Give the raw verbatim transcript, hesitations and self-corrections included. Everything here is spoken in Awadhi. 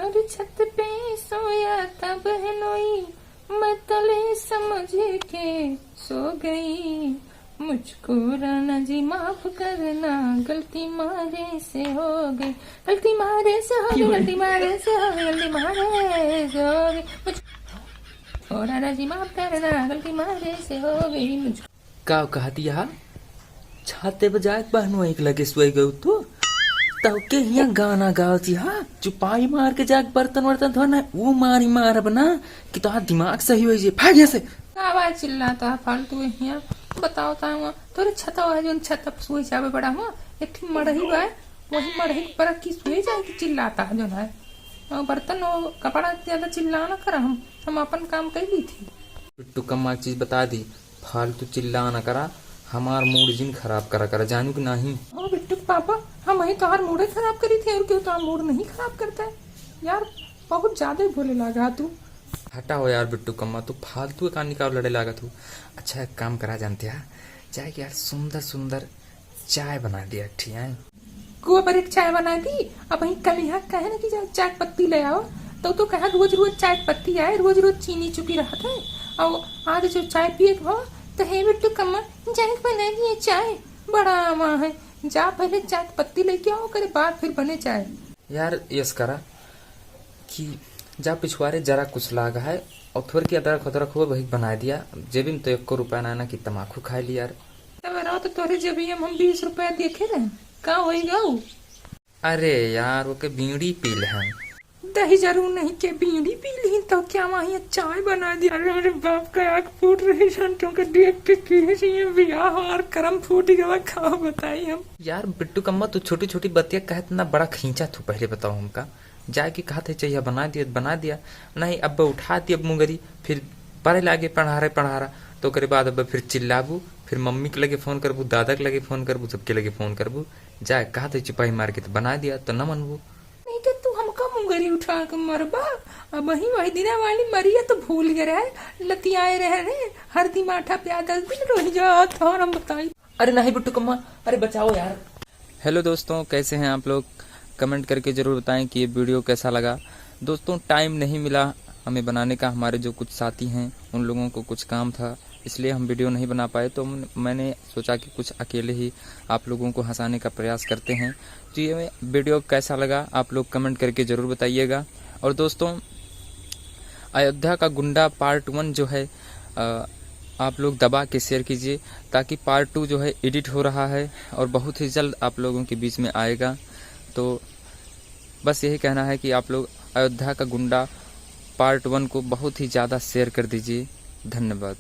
और छत पे सोया था बहनोई, मैं तले समझ के सो गई। मुझको राणा जी माफ करना, गलती मारे से हो गई, गलती मारे से हो गई, गलती मारे से हो गई, गलती मारे से हो गई। मुझको राणा जी माफ करना, गलती मारे से हो गई। मुझको का कहत हया? छाते पे जाके बहनोई के लगे सोई गउ तू? तउ के हियाँ गाना गावत हया? चुपाई मार के जाके बर्तन वर्तन धो ना, ऊ मारी मारब ना कि तोहार दिमाग सही होइ जाए। भाग यहाँ से। का आवाज चिल्लात हा फालतू हियाँ? बताओ ता हुआ तोरे छतवा है जौन छत पे सोई जाबे बड़ा हुआ, एक ठे मड़ही बा, वही मड़ही के परत की सोई जाए कि चिल्लात हा जौन है। और बर्तन और कपड़ा ज्यादा चिल्ला ना करा, हम, हम अपन काम कर ली थी। बिट्टू कम्मा एक चीज बता दी, फालतू चिल्ला ना करा, हमार mood जिन खराब करा करा, जानू कि नाही? ओ बिट्टू के पापा, हमहीं तोहार mood खराब करी थी, और केहू तोहार mood नहीं खराब करत है यार, बहुत ज्यादा ही बोले लागा तू। हटा हो यार बिट्टू कम्मा, तू फालतू का निकाल लड़े लागत हो। अच्छा एक काम करा जानत हा, जाए के यार सुंदर सुंदर चाय बना दिया, ठीक है? कुआ पर एक चाय बना दी। अबहीं कलिहा कहे ना कि जा चाय पत्ती ले आओ, तो तू कहा रोज रोज चाय पत्ती आए, रोज रोज चीनी चुकी रहत है। और आज जो चाय पिए के हो, तो हे बिट्टू कम्मा, जाए के बना दिए चाय, बड़ा आवा है। जा पहले चाय पत्ती लेके आओ, ओकरे बाद फिर बने चाय। यार, यस करा कि जा पिछुआरे जरा कुछ लाग है और थोड़ की अदरक उदरक हुआ, वही बना दिया। जेबी में तो एको रुपया ना, ना कि तमाकू खाए ली यार। तब रहो तो तोरे जेबी में हम बीस रुपया देखे रहे, का होई गऊ? अरे यार, ओके बीड़ी पी ले हम। दही जरूर नहीं के बीड़ी पी ली तो क्या वहाँ चाय बना दिया? अरे मेरे बाप का आँख फूट रही, संतों के देख के किहे से ये बियाह और करम फूट गवा, का बताई हम। यार बिट्टू कम्मा, तू छोटी छोटी बतिया कहत ना बड़ा खींचा थू, पहले बताओ हमका। जाए के कहत है चाहिए बना दिया, बना दिया, नहीं अब उठा दी अब मुंगरी, फिर परे लागे पढ़ारे पढ़ारा, तो ओकरे बाद अब फिर चिल्लाबू, फिर मम्मी के लगे फोन करबू, दादा के लगे फोन करबू, सबके लगे फोन करबू। जाए कहत है चिपाही मार के तो बना दिया, तो न मनबू। नहीं तो तू हमका मुंगरी उठा के मरबा। अबहीं वही दिना वाली मरिया तो भूल गए रहे, लतियाए रहे रे, हरदी माठा प्यादल दिन रोही जा, और हम बताई। अरे नहीं बिट्टू कम्मा, अरे बचाओ यार। हेलो दोस्तों, कैसे हैं आप लोग? कमेंट करके ज़रूर बताएं कि ये वीडियो कैसा लगा। दोस्तों, टाइम नहीं मिला हमें बनाने का, हमारे जो कुछ साथी हैं उन लोगों को कुछ काम था, इसलिए हम वीडियो नहीं बना पाए। तो हम, मैंने सोचा कि कुछ अकेले ही आप लोगों को हंसाने का प्रयास करते हैं। तो ये वीडियो कैसा लगा आप लोग कमेंट करके ज़रूर बताइएगा। और दोस्तों, अयोध्या का गुंडा पार्ट वन जो है, अ, आप लोग दबा के शेयर कीजिए, ताकि पार्ट टू जो है एडिट हो रहा है और बहुत ही जल्द आप लोगों के बीच में आएगा। तो बस यही कहना है कि आप लोग अयोध्या का गुंडा पार्ट वन को बहुत ही ज़्यादा शेयर कर दीजिए। धन्यवाद।